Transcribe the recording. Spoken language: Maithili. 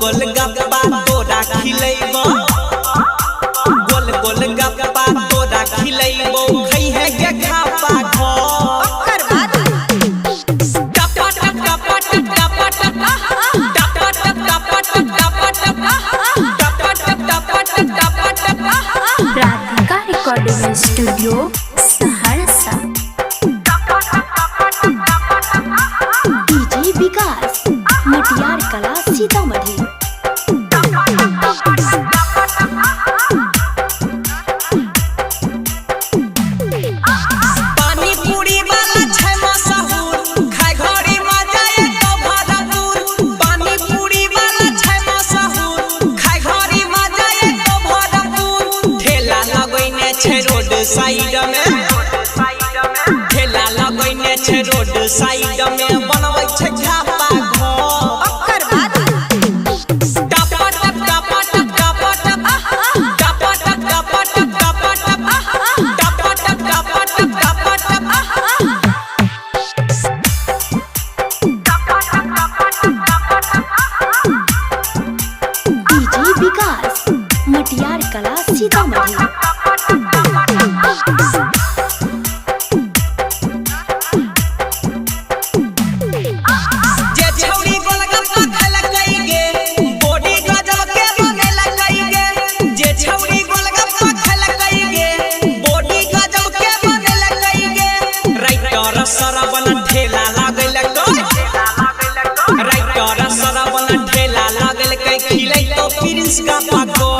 गोल गप्पा तोरा खिलैबो, गोल गोल गप्पा तोरा खिलैबो, खैहे के खापा घर। ओकर बाद टपा टप टपा टप टपा टप टपा टप टपा टप टपा टप टपा टप टपा टप टपा टप। Radhika recording studio Saharsa. DJ Vikas Matiyar Kala Sitamarhi. पानी पूरी वाला छै मशहूर, खाय घड़ी मजा एतो भरपूर। पानी पूरी वाला छै मशहूर, खाय घड़ी मजा एतो भरपूर। ठेला लगैने छै रोड साइड में, ठेला लगैने छै रोड साइड में, बनबै छै झापा घर। ओकर बाद टपा टप टपा टप टपा टप टपा टप टपा टप टपा टप टपा टप टपा टप टपा टप। डीजे विकास मटियार कला सीतामढ़ी। जे छौरी गोलगप्पा खेलकै गे, बॉडी गजब के बनेलकै गे। जे छौरी गोलगप्पा खेलकै गे, बॉडी गजब के बनेलकै गे। राइटर सरवन ठेला लागलकै, राइटर सरवन ठेला लागलकै, खिलैतो प्रिंस का पाको।